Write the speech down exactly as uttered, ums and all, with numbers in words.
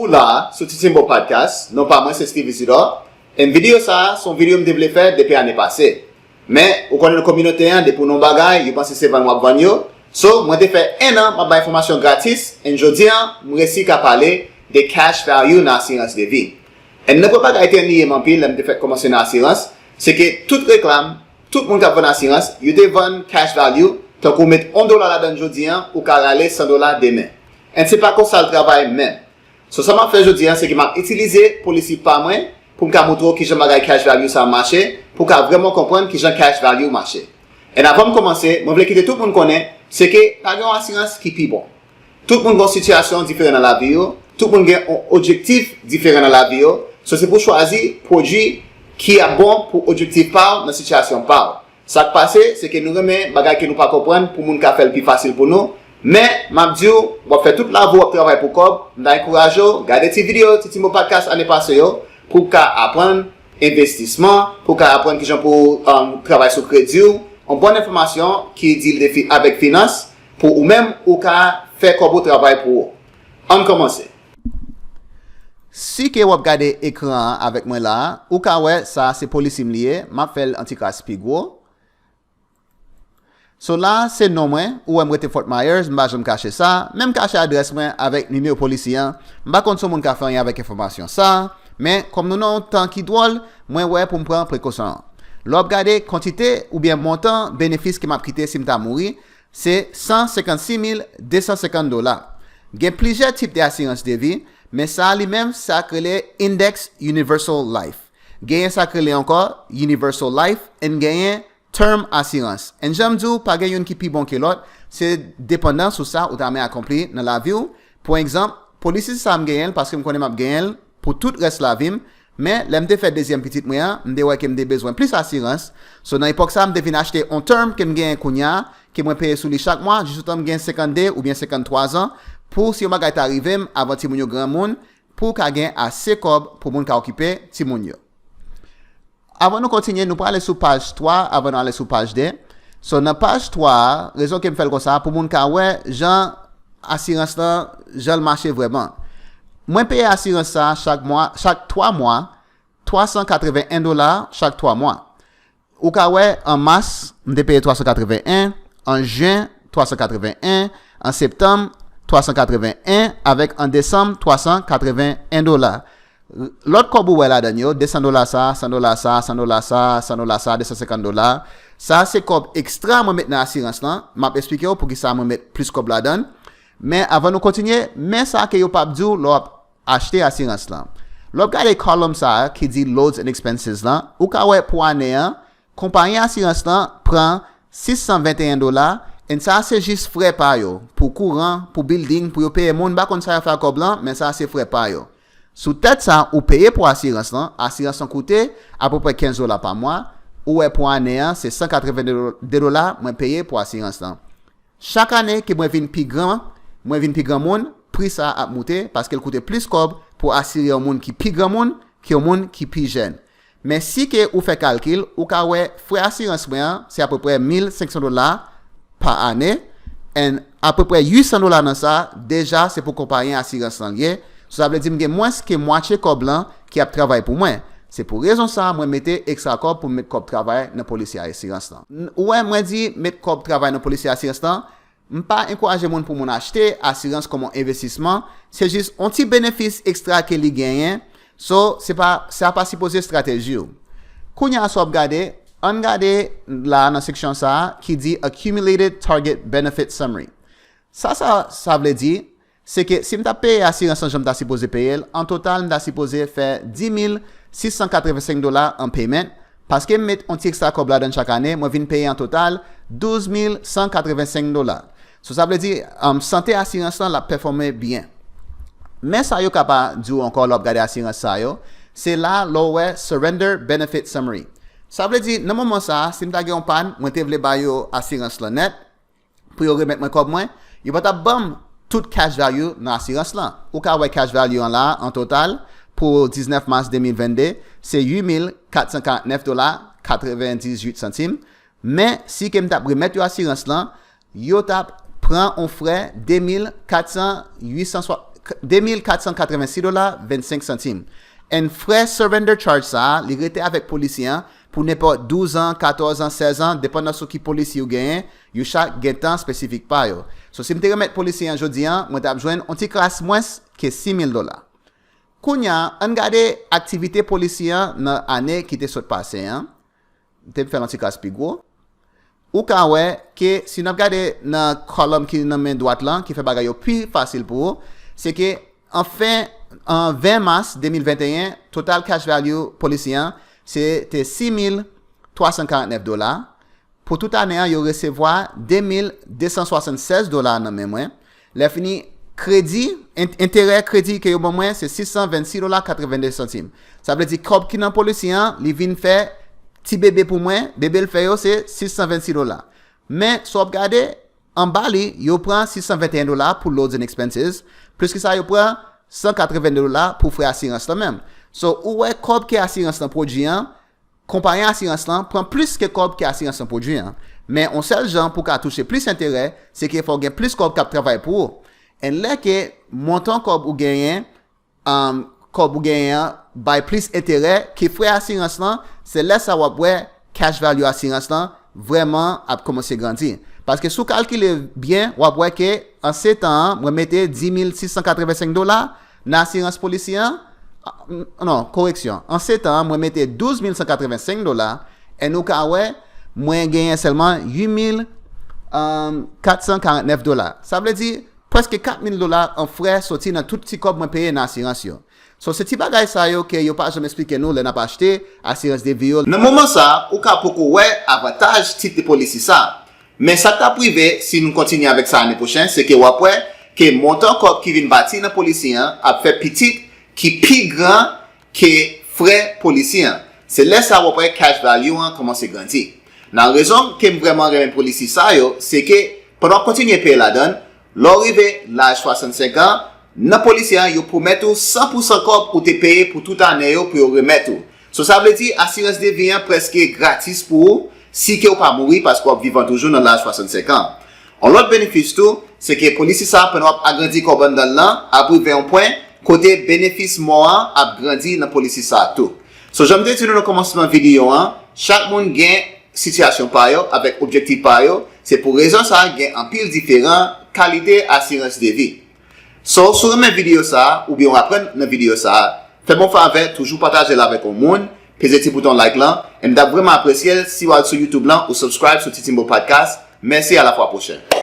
Ou la sou Titimbo Podcast, non pa mwen se Steve Isidore, and videyo sa a se yon videyo m te vle fè depi ane pase. Men, ou konnen nan kominote an, depi w nan yon bagay, yo panse se vann w ap vann yo. So, mwen te fè en an m ap bay enfòmasyon gratis, and jodi an, m resi ka pale de cash value nan asirans de vi. And nan premye bagay te ennuye m anpil lè m te fèk kòmanse nan asirans, se ke tout reklam, tout moun k ap vann asirans, yo te vann cash value, tankou w met yon dola ladan l jodi an, ou ka rale san dola demen. And se pa konsa l travay menm. So, sa m ap fè jodi an, se ke m ap itilize polisi pa mwen pou m ka montre w kijan bagay cash value sa a mache, pou w ka vrèman konprann kijan cash value mache. And avan m kòmanse, mwen vle kite tout moun konnen, se ke pa gen yon asirans ki pi bon. Tout moun gen yon sitiyasyon diferan nan lavi yo, tout moun gen yon objektif diferan nan lavi yo, so se pou w chwazi pwodui ki ap bon pou objektif pa w nan sitiyasyon pa w. Sa k pase, se ke nou renmen bagay ke nou pa konprann pou moun ka fè l pi fasil pou nou. Men, m ap di w, w ap fè tout lavi w ap travay pou kòb, m ta ankouraje w, gade ti videyo, ti Timo Podcast ane pase yo, pou w ka aprann envestisman, pou w ka aprann kijan pou um, travay sou kredi w, yon bòn enfòmasyon ki deal de fi, avèk finans, pou ou menm, ou ka fè kòb ou travay pou ou. Ann kòmanse. Si ke w ap gade ekran an avèk mwen la, ou ka wè sa se polisi m li ye, m ap fè l yon ti kras pi gwo. So la, se non mwen, ou wè m rete Fort Myers, m pa janm kache sa, men m kache adrès mwen avèk nimewo polisi an. M pa konn si yon moun ka fè anyen avèk enfòmasyon sa, men kòm nou nan yon tan ki dwòl, mwen wè pou m pran prekosyon an. Lè w ap gade kantite oubyen montan benefis ke m ap kite si m ta mouri, se san senkannsis mil de san senkant dola. Gen plizyè tip de asirans de vi, men sa a li menm, sa k rele Index Universal Life. Genyen sa k rele ankò Universal Life, and genyen Term Assurance. And jan m di w, pa gen youn ki pi bon ke lòt, se depandans ou sa ou ta renmen akonpli nan lavi w. Pou egzanp, polisi sa a m genyen l paske m konnen m ap genyen l pou tout rès lavi m, men lè m te fè dezyèm pitit mwen an, m te wè ke m te bezwen plis asirans. So nan epòk sa a, m te vin achte yon term ke m genyen kounye a, ke mwen peye sou li chak mwa, jis otan m gen senkannde oubyen senkanntwa zan, pou si yon bagay ta rive m avan timoun yo granmoun, pou w ka gen ase kòb pou moun ka okipe timoun yo. Avan nou kontinye, nou prale sou paj twa avan nou ale sou paj de. So, nan paj twa a, rezon ke m fè l konsa, pou moun ka wè jan asirans lan, jan l mache vrèman. Mwen peye asirans sa a chak mwa, chak twa mwa, twa san katreven en dola chak twa mwa. Ou ka wè, an mas, m te peye twa san katreven en, an jen, twa san katreven en, an septanm, twa san katreven en, avèk an desanm, twa san katreven en dola. Lòt kòb ou wè ladan yo, de san dola sa, san dola sa, san dola sa, san dola sa, de san senkant dola. Sa se kòb ekstra mwen met nan asirans lan. M ap eksplike w poukisa mwen met plis kòb ladan. Men avan nou kontinye, men sa ke yo p ap di w lè w ap achte asirans lan. Lè w ap gade column sa a ki di loads and expenses lan, ou ka wè pou ane an, konpayi asirans lan pran sis san venteyen dola, and sa se jis frè pa yo, pou kouran, pou building, pou yo peye moun, m pa konn sa yo fè ak kòb lan, men sa se frè pa yo. Sou tèt sa ou peye pou asirans lan, asirans lan koute apeprè kenz dola pa mwa, ou wè pou ane an, se san katreven de dola mwen peye pou asirans lan. Chak ane ke mwen vin pi gran, mwen vin pi granmoun, pri sa a ap moute paske l koute plis kòb pou asire yon moun ki pi granmoun ke yon moun ki pi jèn. Men si ke ou fè kalkil, ou ka wè frè asirans mwen an, se apeprè mil senk san dola pa ane, and apeprè uit san dola nan sa, deja se pou konpayi asirans lan l ye. So, sa vle di m gen mwens ke mwatye kòb lan ki ap travay pou mwen. Se pou rezon sa a mwen mete ekstra kòb pou m met kòb travay nan polisi asirans lan. N-, ou wè mwen di met kòb travay nan polisi asirans lan, m pa ankouraje moun pou moun achte asirans kòm yon envestisman, se jis yon ti benefis ekstra ke li genyen, so se pa, sa pa sipoze estrateji w. Kounye a sa w ap gade, ann gade la nan seksyon sa a ki di Accumulated Target Benefit Summary. Sa, sa, sa vle di, se ke si m ta peye asirans lan jan m ta sipoze peye l, an total m ta sipoze fè dis mil sis san katrevensenk dola an payment, paske m met yon ti ekstra kòb ladan chak ane, mwen vin peye an total douz mil san katrevensenk dola. So, sa vle di, um, sante asirans lan, l ap pèfòme byen. Men sa yo ka pa di w ankò lè w ap gade asirans sa yo, se la lè w wè Surrender Benefit Summary. Sa vle di, nan moman sa a, si m ta gen yon pàn, mwen te vle ba yo asirans lan nèt, pou yo remèt mwen kòb mwen, yo pa t ap ban m tout cash value nan asirans lan. Ou ka wè cash value an la, an total, pou diznèf mas de mil vennde, se uit mil kat san karantnèf dola katrevendizuit santim. Men, si ke m t ap remèt yo asirans lan, yo t ap pran yon frè de mil kat san uit san swa-, de mil kat san katrevensis dola vennsenk santim. And frè surrender charge sa a, li rete avèk polisye an pou nenpòt douz an, katòz an, sèz an, depandan sou ki polisi ou genyen, yo chak gen tan espesifik pa yo. So, si m te remèt polisye an jodi an, mwen t ap jwenn yon ti kras mwens ke sis mil dola. Kounye a, ann gade aktivite polisye an nan ane ki te sot pase an. M te fè l yon ti kras pi gwo. Ou ka wè ke si n ap gade nan kòlòm ki nan men dwat lan, ki fè bagay yo pi fasil pou ou, se ke an fen, an ven mas de mil venteyen, total cash value polisye an, se te sis mil twa san karantnèf dola. Pou tout ane an, yo resevwa de mil de san swasannsèz dola nan men mwen. Lè fini, kredi, en- enterè kredi ke yo ban mwen, se sis san vennsis dola katrevenndez santim. Sa vle di kòb ki nan polisi an, li vin fè ti bebe pou mwen, bebe l fè yo se sis san vennsis dola. Men, si w ap gade, anba li, yo pran sis san venteyen dola pou loads and expenses, plis ki sa, yo pran san katrevenndez dola pou frè asirans lan menm. So, ou wè kòb ke asirans lan pwodui an, konpayi asirans lan pran plis ke kòb ke asirans lan pwodui an. Men, yon sèl jan pou w ka touche plis enterè, se ke fò w gen plis kòb k ap travay pou ou. And lè ke montan kòb ou genyen, um, kòb ou genyen an bay plis enterè ke frè asirans lan, se lè sa w ap wè cash value asirans lan vrèman ap kòmanse grandi. Paske si w kalkile byen, w ap wè ke an setan an, mwen mete dis mil sis san katrevensenk dola nan asirans polisi an. Non, koreksyon. An setan an, mwen mete douz mil san katrevensenk dola, e nou ka wè, mwen genyen sèlman uit mil kat san karantnèf dola. Sa vle di, prèske kat mil dola an frè soti nan tout ti kòb mwen peye nan asirans yo. So, se ti bagay sa yo ke yo pa janm eksplike nou lè n ap achte asirans de vi yo. Nan moman sa, ou ka poko wè avantaj tit de polisi sa. Men sa k ap rive si nou kontinye avèk sa ane pwochen, se ke w ap wè ke montan kòb ki vin bati nan polisi an ap fè pitit ki pi gran ke frè polisi an. Se lè sa w ap wè cash value an kòmanse grandi. Nan rezon ke m vrèman renmen polisi sa yo, se ke pandan w ap kontinye peye ladan l, lè w rive laj swasannsenk an, nan polisi an, yo pwomèt ou san pousan kòb ou te peye pou tout ane yo pou yo remèt ou. So, sa vle di, asirans de vi an prèske gratis pou ou, si ke w pa mouri, paske w ap vivan toujou nan laj swasannsenk an. Yon lòt benefis tou, se ke polisi sa, pandan w ap agrandi kòb anndan l lan, ap rive yon pwen kote benefis mò an ap grandi nan polisi sa tou. So, jan m te di nou nan kòmansman videyo an, chak moun gen sitiyasyon pa yo, avèk objektif pa yo, se pou rezon sa gen anpil diferan kalite asirans de vi. So, si w renmen videyo sa a, oubyen w aprann nan videyo sa a, fè m yon favè, toujou pataje l avèk yon moun, peze ti bouton like lan, e m t ap vrèman apresye l si w al sou YouTube lan ou subscribe sou Titimbo Podcast. Mèsi, a la fwa pwochen.